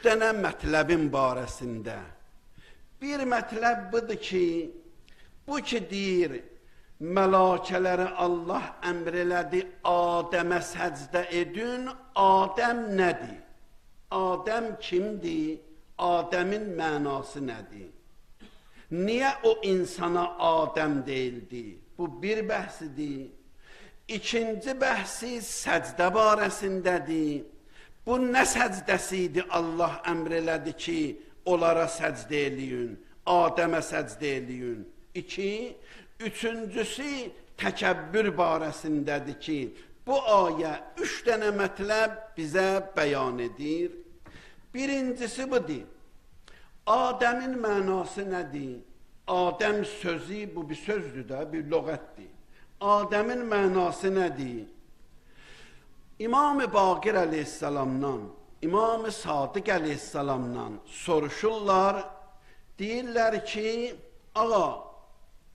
dənə mətləbin barəsində. Bir mətləb budur ki, bu ki deyir, məlakələrə Allah əmr elədi, Adəmə səcdə edin, Adəm nədir? Adəm kimdir? Adəmin mənası nədir? Niyə o insana Adəm deyildi? Bu bir bəhsidir. İkinci bəhsi səcdə barəsindədir. Bu nə səcdəsi idi Allah əmr elədi ki, onlara səcdə eləyin, Adəmə səcdə eləyin. İki, üçüncüsü təkəbbür barəsindədir ki, bu ayə üç dənə mətləb bizə bəyan edir. Birincisi budur. Adəmin mənası nədir? Adəm sözü, bu bir sözdür də, bir lüğətdir. Adəmin mənası nədir? İmam-ı Baqir əleyhissalamdan, İmam-ı Sadiq əleyhissalamdan soruşurlar, deyirlər ki, ağa,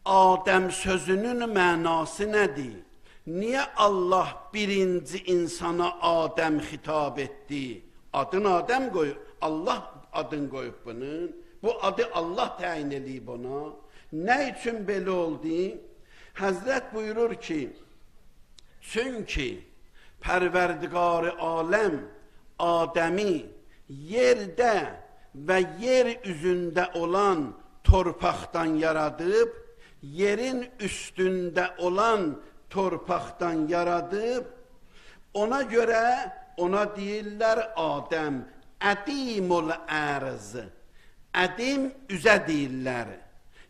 Adəm sözünün mənası nədir? Niyə Allah birinci insana Adəm xitab etdi? Adını Adəm qoyub, Allah adını qoyub bunun. Bu adı Allah təyin eləyib ona. Nə üçün belə oldu? Həzrət buyurur ki, çünki Pərverdigar-ı aləm Adəmi yerdə və yer üzündə olan torpaqdan yaradıb, yerin üstündə olan torpaqdan yaradıb, ona görə ona deyirlər Adəm, ədimul ərz, ədim üzə deyirlər.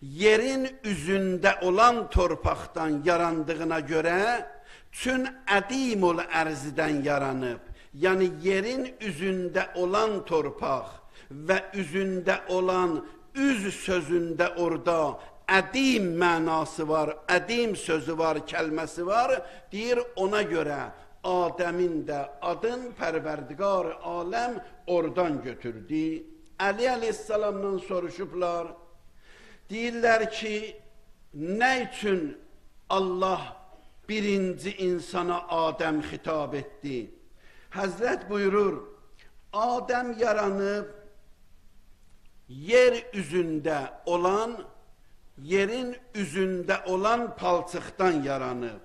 Yerin üzündə olan torpaqdan yarandığına görə, çün ədimul ərzidən yaranıb, yəni yerin üzündə olan torpaq və üzündə olan üz sözündə orada ədim mənası var, ədim sözü var, kəlməsi var, deyir ona görə Adəmin də adın Pərverdigar aləm oradan götürdü. Əli əleyhissalamdan soruşublar, deyirlər ki, nə üçün Allah birinci insana Adəm xitab etdi? Həzrət buyurur, Adəm yaranıb, yer üzündə olan, yerin üzündə olan palçıqdan yaranıb.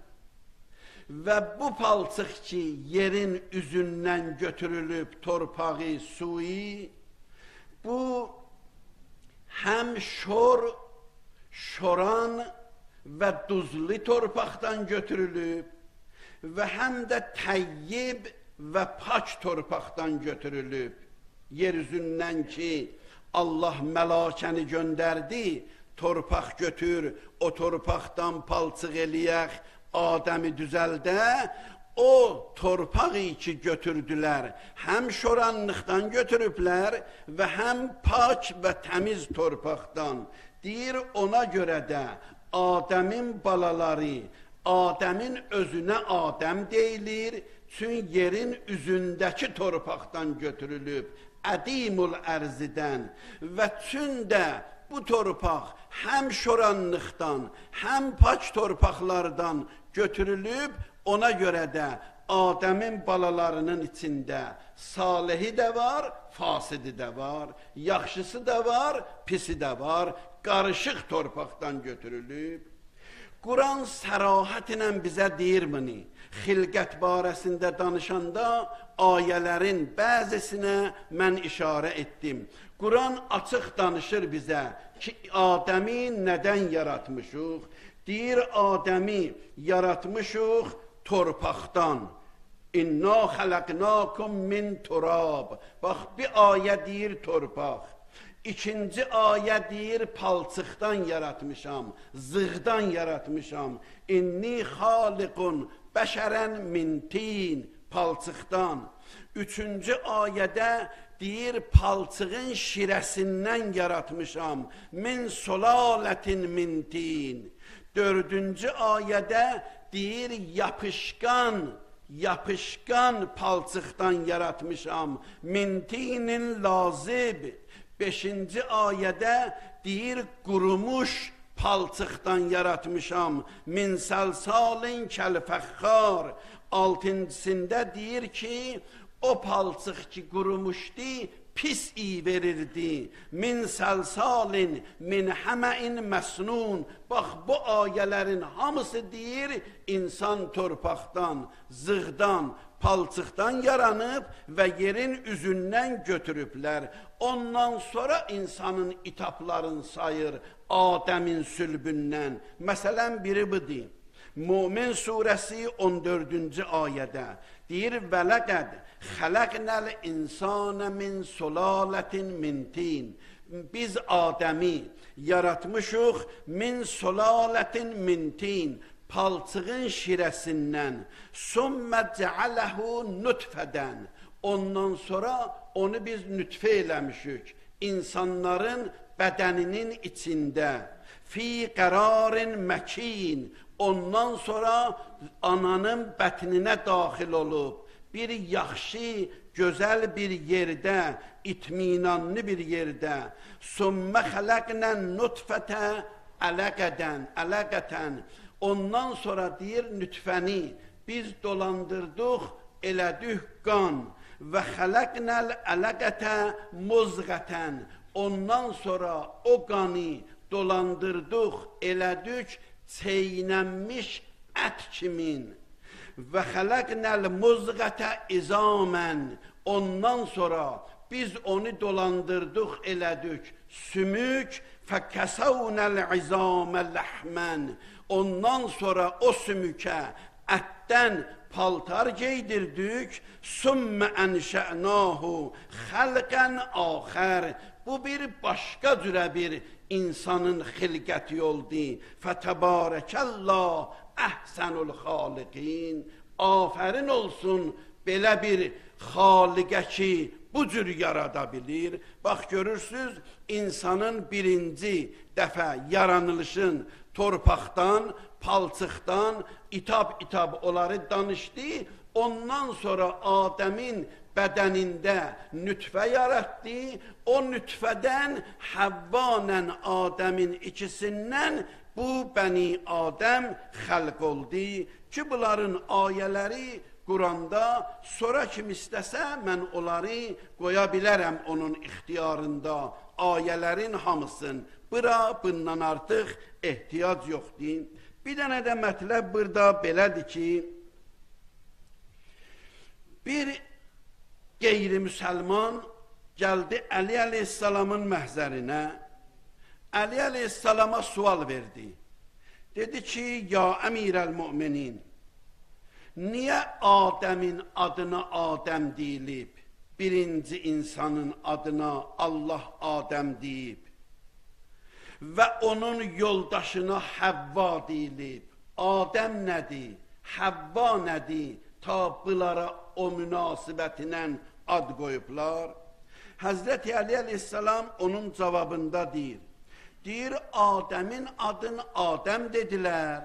Və bu palçıq ki, yerin üzündən götürülüb torpağı, suyu, bu həm şor, şoran və duzlu torpaqdan götürülüb və həm də təyyib və pak torpaqdan götürülüb. Yer üzündən ki, Allah məlakəni göndərdi, torpaq götür, o torpaqdan palçıq eləyək, Adəmi düzəldə, o torpağı ki götürdülər, həm şoranlıqdan götürüblər və həm pak və təmiz torpaqdan. Deyir, ona görə də Adəmin balaları, Adəmin özünə Adəm deyilir, çünki yerin üzündəki torpaqdan götürülüb, ədimul ərzidən və çün də bu torpaq həm şoranlıqdan, həm pak torpaqlardan götürülüb, ona görə də Adəmin balalarının içində salihi də var, fasidi də var, yaxşısı da var, pisi də var, qarışıq torpaqdan götürülüb. Quran sərahət ilə bizə deyir bunu. Xilqət barəsində danışanda ayələrin bəzisinə mən işarə etdim. Quran açıq danışır bizə ki, Adəmi nədən yaratmışıq? Deyir, Adəmi yaratmışıq torpaqdan. İnna xələqnakum min turab. Bax, bir ayə deyir torpaq. İkinci ayə deyir, palçıqdan yaratmışam, zığdan yaratmışam. İnni xaliqun bəşərən min tin, palçıqdan. Üçüncü ayədə deyir, palçığın şirəsindən yaratmışam. Min sulalətin min tin. Dördüncü ayədə deyir, yapışqan palçıqdan yaratmışam. Min tinin lazib. Beşinci ayədə deyir, qurumuş palçıqdan yaratmışam. Min səlsalin kəlfəxxar. Altıncısında deyir ki, O palçıq ki qurumuşdu, pis iyi verirdi. Min səlsalin, min həməin məsnun. Bax, bu ayələrin hamısı deyir, insan torpaqdan, zığdan, palçıqdan yaranıb və yerin üzündən götürüblər. Ondan sonra insanın itaplarını sayır Adəmin sülbündən. Məsələn, biri budur. Mömin surəsi 14-cü ayədə deyir: "Vələqəd xələqnəl insana min sulalətin min tin." Biz Adəmi yaratmışıq min sulalətin min tin, palçığın şirəsindən. Sümmə cəaləhu nutfədən. Ondan sonra onu biz nütfə eləmişik insanların bədəninin içində. Fi qərarin məkin. Ondan sonra ananın bətninə daxil olub, bir yaxşı, gözəl bir yerdə, itminanlı bir yerdə. Sümmə xələqnə nutfətə ələqədən, ələqətən. Ondan sonra deyir, nütfəni biz dolandırdıq, elədik qan. Və xələqnəl ələqətə muzğətən. Ondan sonra o qanı dolandırdıq, elədik çeynənmiş ət kimin. Və xələqnəl muzğətə izamən. Ondan sonra biz onu dolandırdıq, elədik sümük. Fəkəsəvnəl izamə ləhmən. Ondan sonra o sümükə ətdən paltar geydirdik. Sümmə ənşənahu xəlqən axər. Bu bir başqa cürə bir insanın xilqəti oldu. Fətəbarəkəllah əhsənul xaliqin. Afərin olsun belə bir xaliqə ki, bu cür yarada bilir. Bax, görürsünüz, insanın birinci dəfə yaranılışın torpaqdan, palçıqdan, itab-itab onları danışdı. Ondan sonra Adəmin bədənində nütfə yaratdı. O nütfədən Həvva ilə Adəmin ikisindən bu Bəni Adəm xəlq oldu ki, bunların ayələri Quranda, sonra kim istəsə mən onları qoya bilərəm onun ixtiyarında, ayələrin hamısın. Bura bundan artıq ehtiyac yoxdur. Bir dənə də mətləb burada belədir ki, bir qeyri-müsəlman gəldi Əli əleyhissalamın məhzərinə. Əli əleyhissalama sual verdi. Dedi ki, ya əmirəl müminin, niyə Adəmin adına Adəm deyilib? Birinci insanın adına Allah Adəm deyib və onun yoldaşına Həvva deyilib. Adəm nədir? Həvva nədir? Ta bunlara o münasibətinə ad qoyublar. Həzrəti Əli əleyhissalam onun cavabında deyir. Deyir, Adəmin adını Adəm dedilər.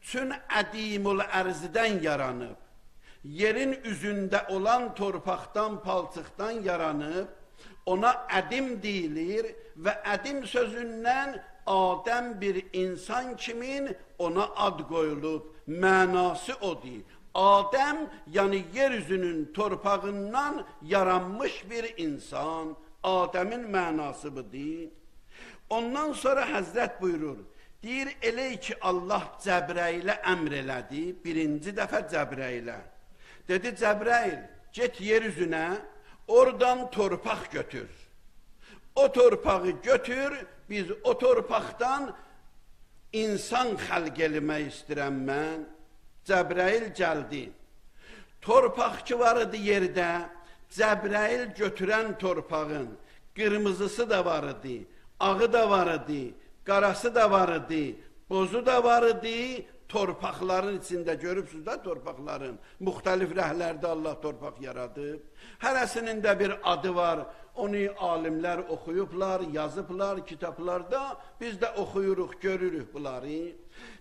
Çün ədimul ərzidən yaranıb, yerin üzündə olan torpaqdan, palçıqdan yaranıb, ona ədim deyilir və ədim sözündən Adəm bir insan kimin ona ad qoyulub, mənası odur. Adəm, yəni yer üzünün torpağından yaranmış bir insan, Adəmin mənası budur. Ondan sonra Həzrət buyurur, deyir, elə ki Allah Cəbrəilə əmr elədi, birinci dəfə Cəbrəilə. Dedi, Cəbrəil, get yer üzünə, oradan torpaq götür. O torpağı götür, biz o torpaqdan insan xəlq eləmək istəyirəm mən. Cəbrəil gəldi. Torpaq ki var idi yerdə, Cəbrəil götürən torpağın qırmızısı da var idi, ağı da var idi, qarası da var idi, bozu da var idi. Torpaqların içində görübsünüz də torpaqların. Müxtəlif rəhlərdə Allah torpaq yaradıb. Hərəsinin də bir adı var. Onu alimlər oxuyublar, yazıblar kitablarda. Biz də oxuyuruq, görürük bunları.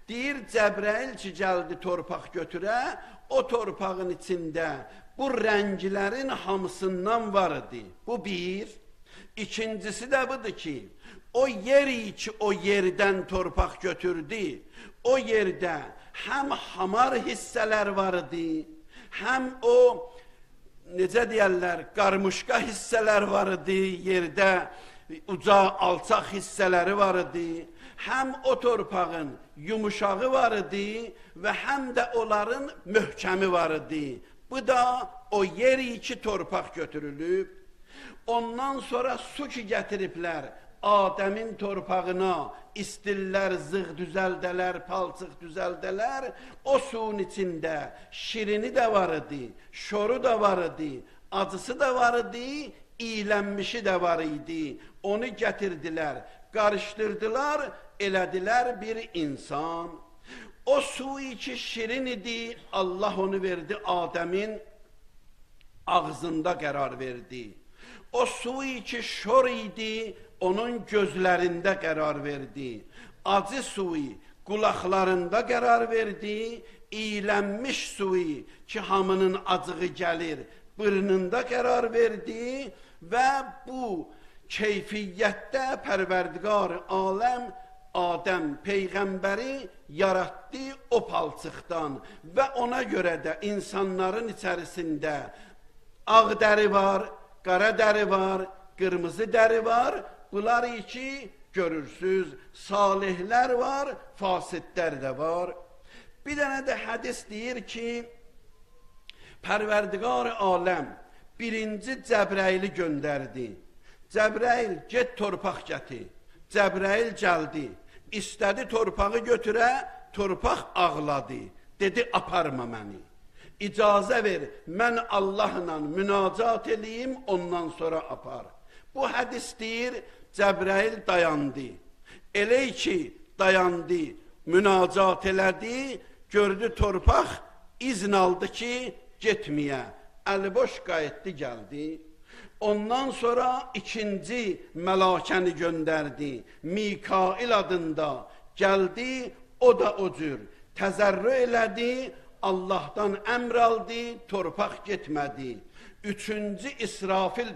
Deyir, Cəbrəil ki gəldi torpaq götürə, o torpağın içində bu rənglərin hamısından var idi. Bu bir. İkincisi də budur ki, o yer ki o yerdən torpaq götürdü, o yerdə həm hamar hissələr var idi, həm o necə deyərlər, qarmışqa hissələr var idi, yerdə uca, alçaq hissələri var idi. Həm o torpağın yumuşağı var idi və həm də onların möhkəmi var idi. Bu da o yer iki torpaq götürülüb. Ondan sonra su ki gətiriblər Adəmin torpağına, istillər, zığ düzəldələr, palçıq düzəldələr. O suyun içində şirini də var idi, şoru da var idi, acısı da var idi, iylənmişi də var idi. Onu gətirdilər, qarışdırdılar, elədilər bir insan. O su ki şirin idi, Allah onu verdi Adəmin ağzında qərar verdi. O su ki şor idi, onun gözlərində qərar verdi. Acı suyu qulaqlarında qərar verdi. İylənmiş suyu ki hamının acığı gəlir, burnunda qərar verdi və bu keyfiyyətdə Pərverdigar aləm Adəm peyğəmbəri yaratdı o palçıqdan və ona görə də insanların içərisində ağ dəri var, qara dəri var, qırmızı dəri var. Bunlar ki görürsünüz, salihlər var, fasidlər də var. Bir dənə də hədis deyir ki, Pərverdigar aləm birinci Cəbrəili göndərdi. Cəbrəil, get torpaq gətir. Cəbrəil gəldi, istədi torpağı götürə, torpaq ağladı. Dedi, aparma məni. İcazə ver, mən Allahla münacat eləyim, ondan sonra apar. Bu hədis deyir, Cəbrəil dayandı. Elə ki, dayandı, münacat elədi, gördü torpaq, izin aldı ki, getməyə. Əliboş qayıtdı, gəldi. Ondan sonra ikinci məlakəni göndərdi. Mikail adında gəldi, o da o cür təzərrü elədi, Allahdan əmr aldı, torpaq getmədi. Üçüncü İsrafil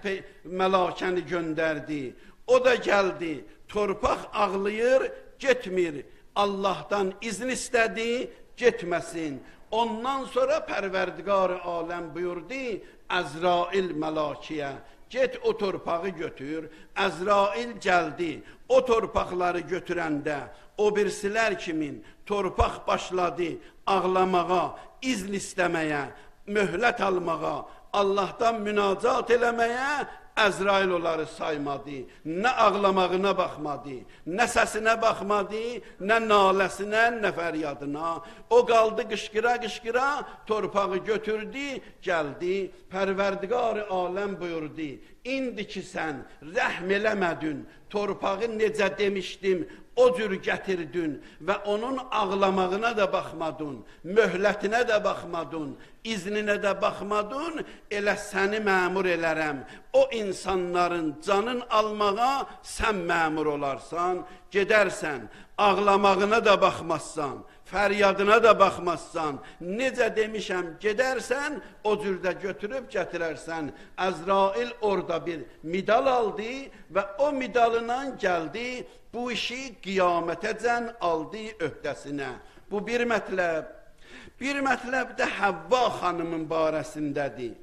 məlakəni göndərdi. O da gəldi, torpaq ağlayır, getmir. Allahdan izin istədi, getməsin. Ondan sonra Pərverdigar-ı aləm buyurdu, Əzrail mələkiyə, get o torpağı götür. Əzrail gəldi, o torpaqları götürəndə o birisilər kimin torpaq başladı ağlamağa, izn istəməyə, möhlət almağa, Allahdan münacat eləməyə, Əzrail onları saymadı. Nə ağlamağına baxmadı, nə səsinə baxmadı, nə naləsinə, nə fəryadına. O qaldı qışqıra-qışqıra, torpağı götürdü, gəldi. Pərverdigar-ı aləm buyurdu, indi ki sən rəhm eləmədin, torpağı necə demişdim, o cür gətirdin və onun ağlamağına da baxmadın, möhlətinə də baxmadın, izninə də baxmadın, elə səni məmur elərəm. O insanların canın almağa sən məmur olarsan, gedərsən, ağlamağına da baxmazsan, fəryadına da baxmazsan, necə demişəm, gedərsən, o cürdə götürüb gətirərsən. Əzrail orada bir midal aldı və o midalından gəldi, bu işi qiyamətəcən aldı öhdəsinə. Bu bir mətləb. Bir mətləb də Həvva xanımın barəsindədir.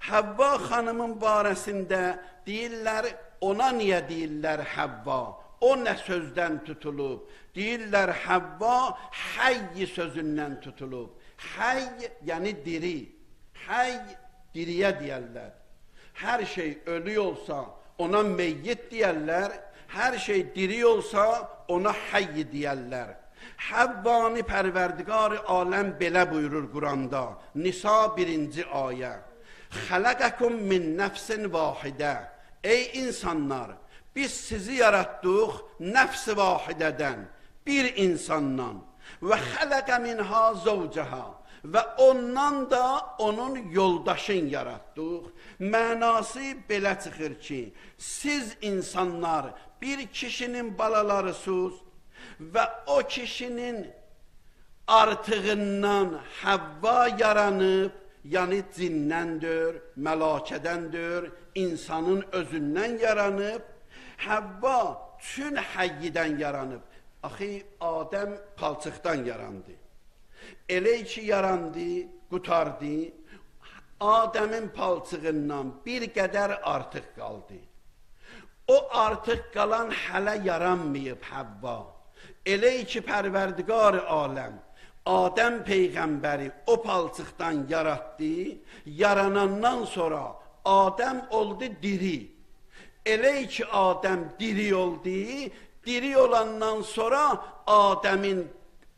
Həvva xanımın barəsində deyirlər, ona niyə deyirlər Həvva? O nə sözdən tutulub? Deyirlər Həvva həyy sözündən tutulub. Həyy yəni diri. Həyy diriyə deyərlər. Hər şey ölü olsa ona meyyit deyərlər. Hər şey diri olsa ona həyy deyərlər. Həvvanı Pərverdigar-ı aləm belə buyurur Quranda. Nisa 1-ci ayə. Xələqəkum min nəfsin vahidə. Ey insanlar, biz sizi yaratdıq nəfs-i vahidədən, bir insandan. Və xələqə minha zovcəha. Və ondan da onun yoldaşın yaratdıq. Mənası belə çıxır ki, siz insanlar bir kişinin balalarısınız və o kişinin artığından Həvva yaranıb, yəni cinləndir, məlakədəndir, insanın özündən yaranıb, Həvva tün həyyidən yaranıb. Axı, Adəm palçıqdan yarandı. Elə ki yarandı, qutardı. Adəmin palçığından bir qədər artıq qaldı. O artıq qalan hələ yaranmayıb Həvva. Elə ki, Pərverdigar-ı aləm Adəm peyğəmbəri o palçıqdan yaratdı, yaranandan sonra Adəm oldu diri. Elə ki, Adəm diri oldu, diri olandan sonra Adəmin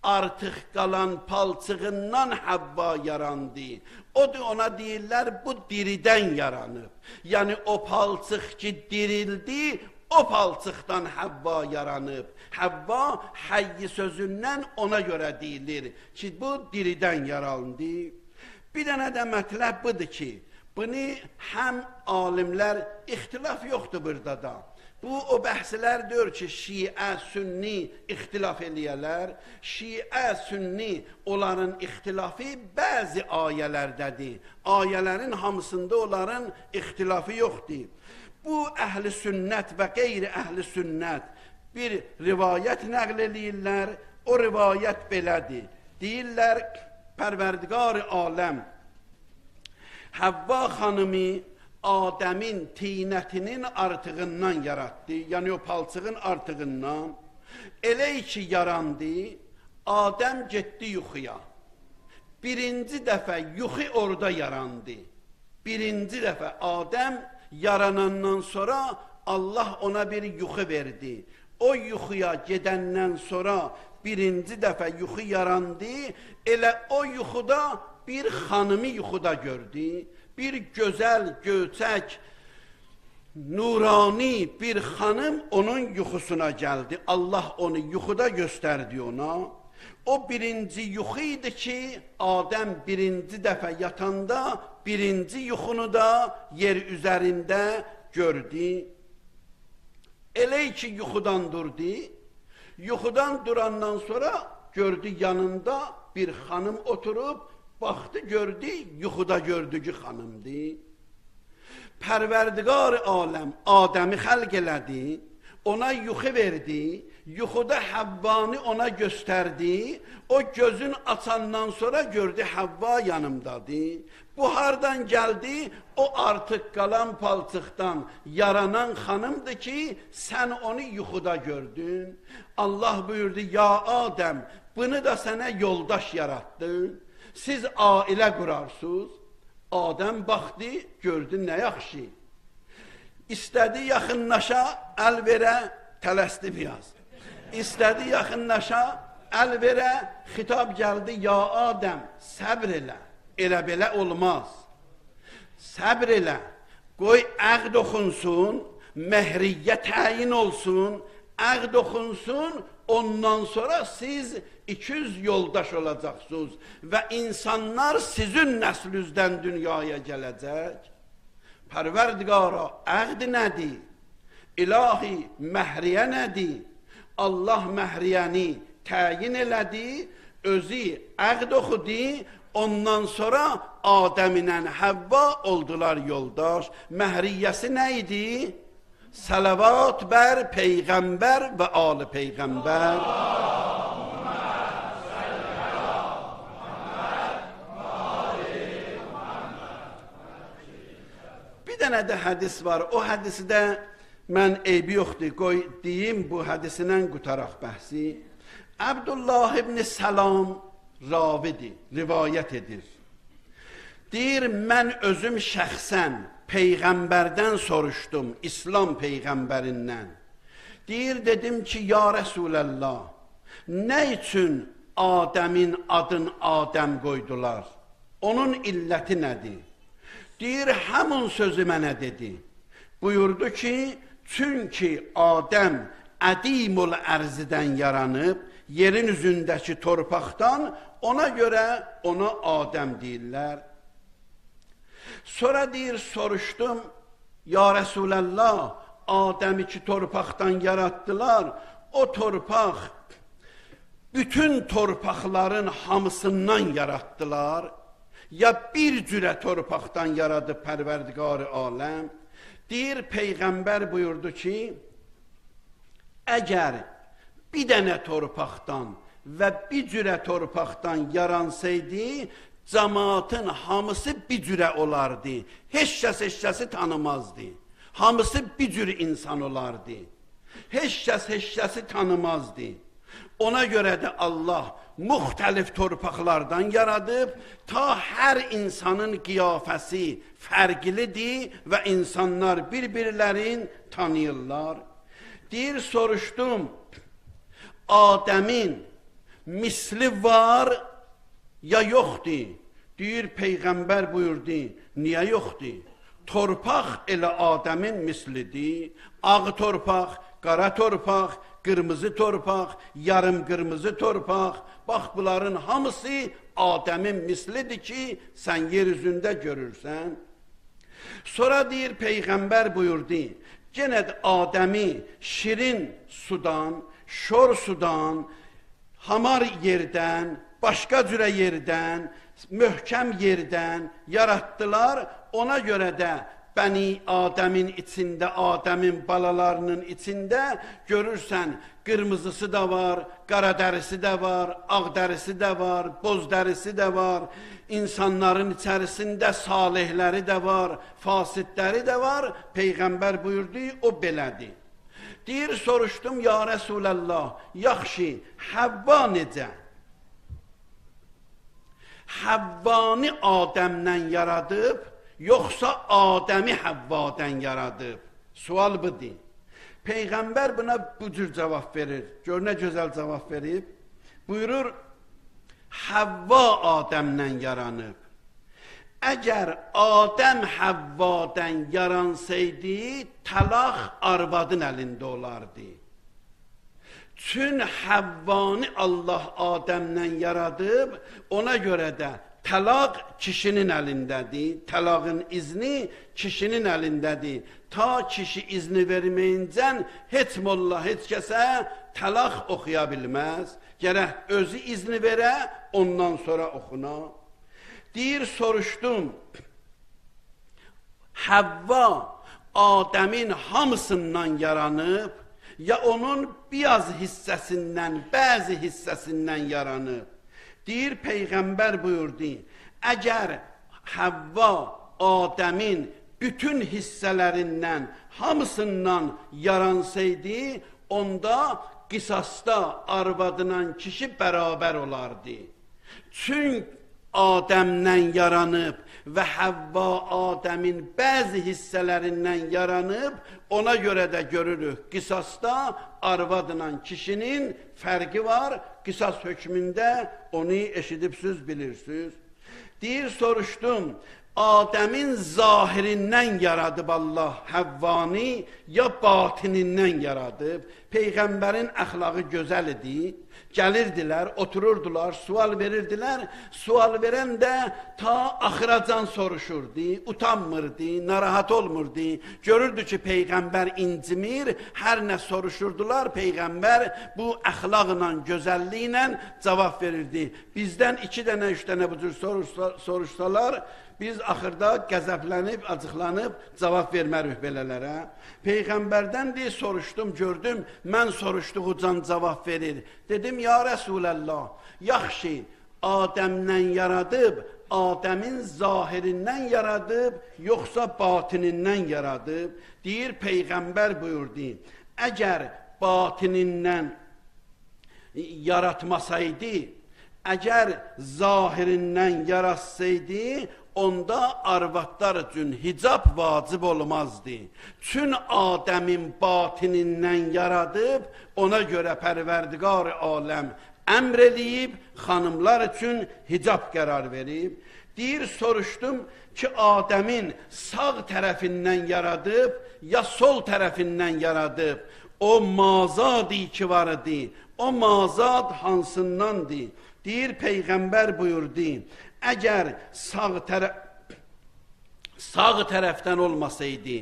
artıq qalan palçığından Həvva yarandı. Odur, ona deyirlər, bu diridən yaranıb. Yəni, o palçıq ki, dirildi, o palçıqdan Həvva yaranıb. Həvva həyyi sözündən ona görə deyilir ki, bu diridən yarandı. Bir dənə də mətləb budur ki, bunu həm alimlər, ixtilaf yoxdur burada da. Bu, o bəhslər deyir ki, şiə, sünni ixtilaf eləyələr. Şiə, sünni onların ixtilafı bəzi ayələrdədir. Ayələrin hamısında onların ixtilafı yoxdur. Bu, əhl-i sünnət və qeyri-əhl-i sünnət bir rivayət nəql eləyirlər. O rivayət belədir. Deyirlər, Pərverdigar-ı aləm Həvva xanımı Adəmin tinətinin artığından yaratdı, yəni o palçığın artığından. Elə ki yarandı, Adəm getdi yuxuya. Birinci dəfə yuxu orada yarandı. Birinci dəfə Adəm yaranandan sonra Allah ona bir yuxu verdi. O yuxuya gedəndən sonra birinci dəfə yuxu yarandı. Elə o yuxuda bir xanımı yuxuda gördü. Bir gözəl, göyçək, nurani bir xanım onun yuxusuna gəldi. Allah onu yuxuda göstərdi ona. O birinci yuxu idi ki, Adəm birinci dəfə yatanda birinci yuxunu da yer üzərində gördü. Elə ki yuxudan durdu. Yuxudan durandan sonra gördü yanında bir xanım oturub, baxdı, gördü, yuxuda gördüyü xanımdır. Pərverdigar aləm Adəmi xəlq elədi, ona yuxu verdi, yuxuda Həvvanı ona göstərdi, o gözün açandan sonra gördü Həvva yanımdadır. Bu hardan gəldi? O artıq qalan palçıqdan yaranan xanımdır ki, sən onu yuxuda gördün. Allah buyurdu, ya Adəm, bunu da sənə yoldaş yaratdı. Siz ailə qurarsınız. Adəm baxdı, gördü nə yaxşı. İstədi yaxınlaşa, əl verə, tələsdi biraz. İstədi yaxınlaşa, əl verə, xitab gəldi, ya Adəm, səbr elə. Elə belə olmaz. Səbr elə, qoy əqd oxunsun, məhriyyə təyin olsun, əqd oxunsun, ondan sonra siz 200 yoldaş olacaqsınız və insanlar sizin nəslünüzdən dünyaya gələcək. Pərverdigara, əqd nədir? İlahi, məhriyə nədir? Allah məhriyəni təyin elədi, özü əqd oxudu, ondan sonra Adəm ilə Həvva oldular yoldaş. Məhriyyəsi nə idi? Səlavat bər Peyğəmbər və ali Peyğəmbər. Bir dənə də hədis var. O hədisi də mən eybi yoxdur, qoy deyim bu hədisindən qutaraq bəhsi. Əbdullah ibn Səlam ravidir, rivayət edir. Deyir, mən özüm şəxsən Peyğəmbərdən soruşdum, İslam Peyğəmbərindən. Deyir, dedim ki, ya Rəsuləllah, nə üçün Adəmin adını Adəm qoydular? Onun illəti nədir? Deyir, həmin sözü mənə dedi. Buyurdu ki, çünki Adəm ədimul ərzidən yaranıb, yerin üzündəki torpaqdan, ona görə ona Adəm deyirlər. Sonra deyir, soruşdum, ya Rəsuləllah, Adəmi ki torpaqdan yaratdılar, o torpaq bütün torpaqların hamısından yaratdılar, ya bir cürə torpaqdan yaradıb Pərverdigar-ı aləm? Deyir, Peyğəmbər buyurdu ki, əgər bir dənə torpaqdan və bir cürə torpaqdan yaransaydı, cəmaatın hamısı bir cürə olardı. Heç kəs heç kəsi tanımazdı. Hamısı bir cür insan olardı. Heç kəs heç kəsi tanımazdı. Ona görə də Allah müxtəlif torpaqlardan yaradıb, ta hər insanın qiyafəsi fərqlidir və insanlar bir-birlərini tanıyırlar. Deyir, soruşdum, Adəmin misli var ya yoxdur? Deyir, Peyğəmbər buyurdu, niyə yoxdur? Torpaq elə Adəmin mislidir. Ağ torpaq, qara torpaq, qırmızı torpaq, yarım qırmızı torpaq. Bax, bunların hamısı Adəmin mislidir ki, sən yer üzündə görürsən. Sonra deyir, Peyğəmbər buyurdu, genə də Adəmi şirin sudan, şor sudan, hamar yerdən, başqa cürə yerdən, möhkəm yerdən yaratdılar. Ona görə də Bəni Adəmin içində, Adəmin balalarının içində görürsən, qırmızısı da var, qara dərisi də var, ağ dərisi də var, boz dərisi də var. İnsanların içərisində salihləri də var, fasidləri də var. Peyğəmbər buyurdu, o belədir. Deyir, soruşdum, ya Rəsulallah, yaxşı, Həvva necə? Həvvanı Adəmdən yaradıb, yoxsa Adəmi Həvvadan yaradıb? Sual budur. Peyğəmbər buna bu cür cavab verir. Gör nə gözəl cavab verib. Buyurur, Həvva Adəmdən yaranıb. Əgər Adəm Həvvadan yaransaydı, təlaq arvadın əlində olardı. Çün Həvvanı Allah Adəmdən yaradıb, ona görə də təlaq kişinin əlindədir. Təlağın izni kişinin əlindədir. Ta kişi izni verməyincən heç molla, heç kəsə təlaq oxuya bilməz. Gərək özü izni verə, ondan sonra oxuna. Deyir, soruşdum, Həvva Adəmin hamısından yaranıb, ya onun biraz hissəsindən, bəzi hissəsindən yaranıb? Deyir, Peyğəmbər buyurdu, əgər Həvva Adəmin bütün hissələrindən, hamısından yaransaydı, onda qisasda arvadla kişi bərabər olardı. Çünki Adəmdən yaranıb və Həvva Adəmin bəzi hissələrindən yaranıb, ona görə də görürük, qisasda arvadla kişinin fərqi var, qisas hökmündə onu eşidibsiz, bilirsiniz. Deyir, soruşdum, Adəmin zahirindən yaradıb Allah Həvvanı, ya batinindən yaradıb? Peyğəmbərin əxlaqı gözəl idi. Gəlirdilər, otururdular, sual verirdilər. Sual verən də ta axıracan soruşurdu, utanmırdı, narahat olmurdu. Görürdü ki, Peyğəmbər incimir, hər nə soruşurdular, Peyğəmbər bu əxlaqla, gözəlliklə cavab verirdi. Bizdən 2 dənə, 3 dənə bu cür soruşsalar, biz axırda qəzəblənib, acıqlanıb cavab vermərik belələrə. Peyğəmbərdən deyir, soruşdum, gördüm, mən soruşduğucan cavab verir. Dedim, ya Rəsulallah, yaxşı, Adəmdən yaradıb, Adəmin zahirindən yaradıb, yoxsa batinindən yaradıb? Deyir, Peyğəmbər buyurdu, əgər batinindən yaratmasaydı, əgər zahirindən yaratsaydı, onda arvadlar üçün hicab vacib olmazdı. Çün Adəmin batinindən yaradıb, ona görə Pərverdigar-ı aləm əmr eləyib, xanımlar üçün hicab qərar verib. Deyir, soruşdum ki, Adəmin sağ tərəfindən yaradıb, ya sol tərəfindən yaradıb? O mazad ki var idi, o mazad hansındandır? Deyir, Peyğəmbər buyurdu, əgər sağ tərəfdən olmasaydı,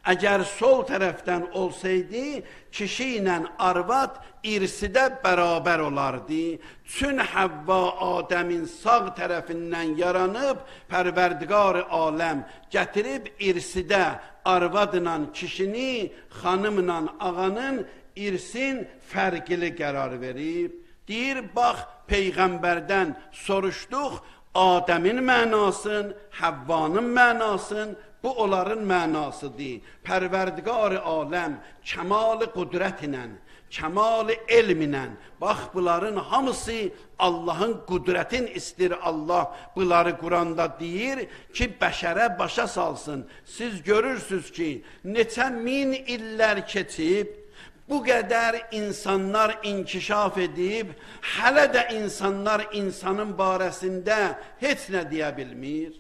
əgər sol tərəfdən olsaydı, kişi ilə arvad irsidə bərabər olardı. Çün Həvva Adəmin sağ tərəfindən yaranıb, Pərverdigar-ı aləm gətirib irsidə arvadla kişini, xanımla ağanın irsin fərqili qərar verib. Deyir, bax, Peyğəmbərdən soruşduq, Adəmin mənasın, Həvvanın mənasın, bu onların mənasıdır. Pərverdigar-ı aləm kəmal-ı qüdrət ilə, kəmal-ı elm ilə, bax bunların hamısı Allahın qüdrətin istir. Allah bunları Quranda deyir ki, bəşərə başa salsın. Siz görürsünüz ki, neçə min illər keçib, bu qədər insanlar inkişaf edib, hələ də insanlar insanın barəsində heç nə deyə bilmir.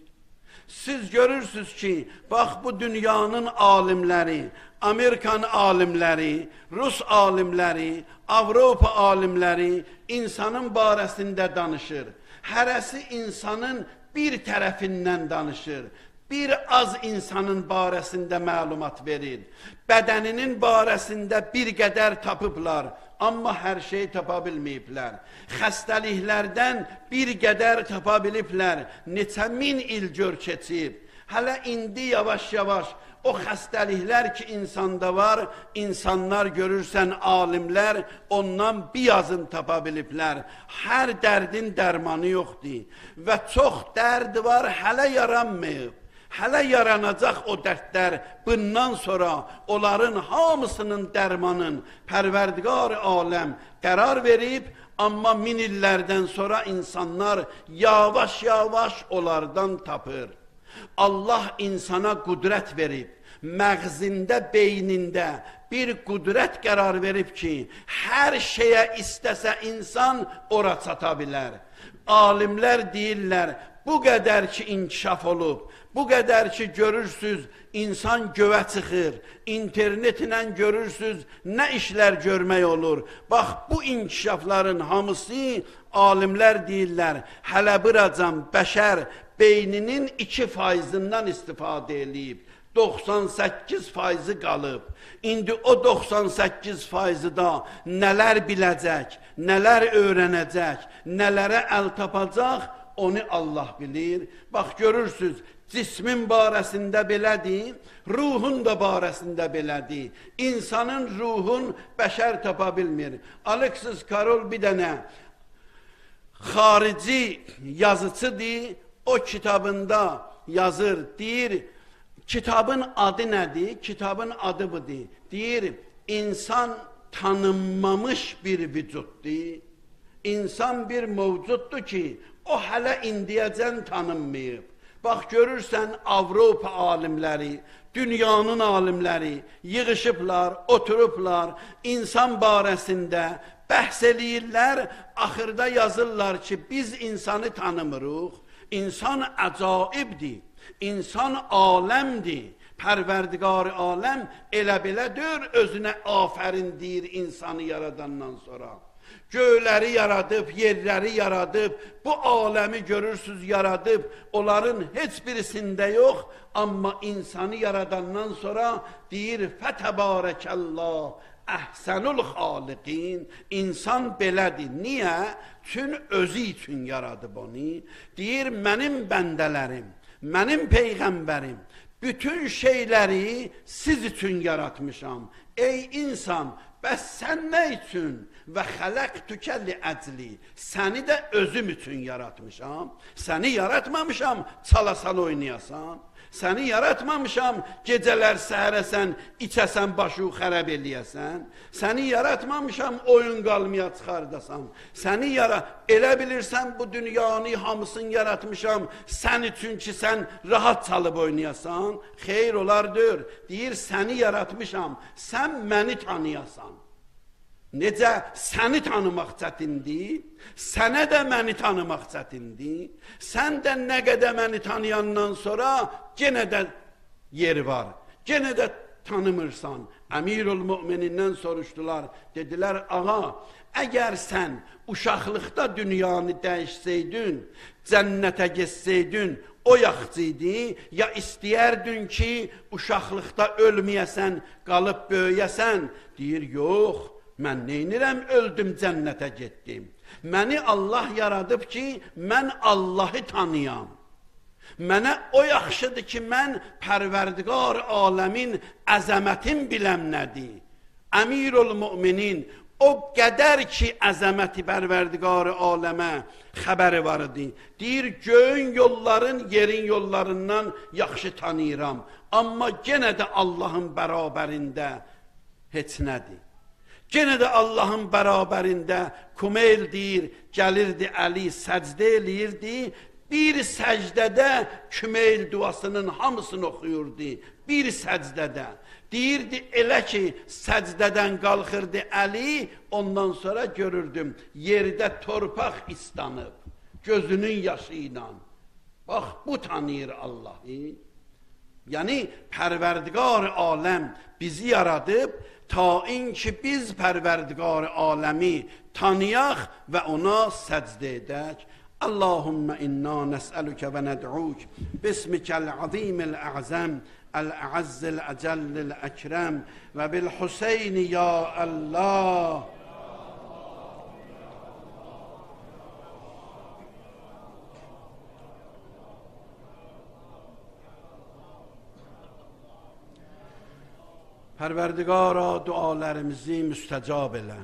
Siz görürsünüz ki, bax bu dünyanın alimləri, Amerikan alimləri, Rus alimləri, Avropa alimləri insanın barəsində danışır. Hərəsi insanın bir tərəfindən danışır. Bir az insanın barəsində məlumat verir. Bədəninin barəsində bir qədər tapıblar, amma hər şeyi tapa bilməyiblər. Xəstəliklərdən bir qədər tapa biliblər. Neçə min il gör keçib. Hələ indi yavaş-yavaş o xəstəliklər ki insanda var, insanlar görürsən, alimlər ondan bir azın tapa biliblər. Hər dərdin dərmanı yoxdur və çox dərd var, hələ yaranmayıb. Hələ yaranacaq o dərdlər, bundan sonra onların hamısının dərmanın Pərverdigar aləm qərar verib, amma min illərdən sonra insanlar yavaş-yavaş onlardan tapır. Allah insana qüdrət verib, məğzində, beynində bir qüdrət qərar verib ki, hər şeyə istəsə insan ora çata bilər. Alimlər deyirlər, bu qədər ki inkişaf olub, bu qədər ki görürsünüz, insan göyə çıxır, internetlə görürsünüz, nə işlər görmək olur. Bax, bu inkişafların hamısı alimlər deyirlər, hələ buracan bəşər beyninin 2%-ından istifadə eləyib, 98%-i qalıb. İndi o 98%-i da nələr biləcək, nələr öyrənəcək, nələrə əl tapacaq, onu Allah bilir. Bax, görürsünüz, cismin barəsində belədir, ruhun da barəsində belədir. İnsanın ruhun bəşər tapa bilmir. Alexis Karol bir dənə xarici yazıcıdır, o kitabında yazır, deyir, kitabın adı nədir? Kitabın adı budur. Deyir, insan tanınmamış bir vücuddur. İnsan bir mövcuddur ki, o hələ indiyəcən tanınmayıb. Bax, görürsən, Avropa alimləri, dünyanın alimləri yığışıblar, oturublar, insan barəsində bəhs eləyirlər, axırda yazırlar ki, biz insanı tanımırıq, İnsan əcaibdir, insan aləmdir. Pərverdigar-ı aləm elə belə deyir, özünə afərin deyir insanı yaradandan sonra. Göyləri yaradıb, yerləri yaradıb, bu aləmi görürsünüz yaradıb, onların heç birisində yox, amma insanı yaradandan sonra deyir, fətəbarəkəllah, əhsənul xaliqin, insan belədir. Niyə? Çünki özü üçün yaradıb onu. Deyir, mənim bəndələrim, mənim peyğəmbərim, bütün şeyləri siz üçün yaratmışam. Ey insan, bəs sən nə üçün? Və xələqtükə li əcli, səni də özüm üçün yaratmışam. Səni yaratmamışam, çalasan oynayasan. Səni yaratmamışam, gecələr səhərəsən, içəsən, başı xərab eləyəsən. Səni yaratmamışam, oyun qalmaya çıxardasan. Səni elə bilirsən, bu dünyanı hamısını yaratmışam, sən üçün ki, sən rahat çalıb oynayasan. Xeyr olardır, deyir, səni yaratmışam, sən məni tanıyasan. Necə səni tanımaq çətindir, sənə də məni tanımaq çətindir. Sən də nə qədər məni tanıyandan sonra genə də yer var, genə də tanımırsan. Əmirül Müminindən soruşdular, dedilər, ağa, əgər sən uşaqlıqda dünyanı dəyişsəydin, cənnətə getsəydin, o yaxşı idi, ya istəyərdin ki, uşaqlıqda ölməyəsən, qalıb böyüyəsən? Deyir, yox. Mən neynirəm, öldüm, cənnətə getdim. Məni Allah yaradıb ki, mən Allahı tanıyam. Mənə o yaxşıdır ki, mən Pərverdigar aləmin əzəmətin biləm nədir. Əmirul Müminin O qədər ki, əzəməti pərverdigarı aləmə xəbəri var idi. Deyir, göyün yolların, yerin yollarından yaxşı tanıyıram. Amma genə də Allahın bərabərində heç nədir. Genə də Allahın bərabərində Kumeyl deyir, gəlirdi Əli, səcdə eləyirdi. Bir səcdədə Kümeyl duasının hamısını oxuyurdu. Bir səcdədə. Deyirdi, elə ki, səcdədən qalxırdı Əli, ondan sonra görürdüm, yerdə torpaq istanıb, gözünün yaşı ilə. Bax, bu tanıyır Allahı. Yəni, Pərverdigar aləm bizi yaradıb, ta inki biz Pərverdigar aləmi tanıyaq və ona səcdə edək. Allahümme inna nəsəlükə və nəd'uk bismikəl azimil ə'zəm el-ə'azzil əcəllil əkrəm və bil-Hüseyni ya Allah. Pərverdigara dualarımızı müstəcab elə.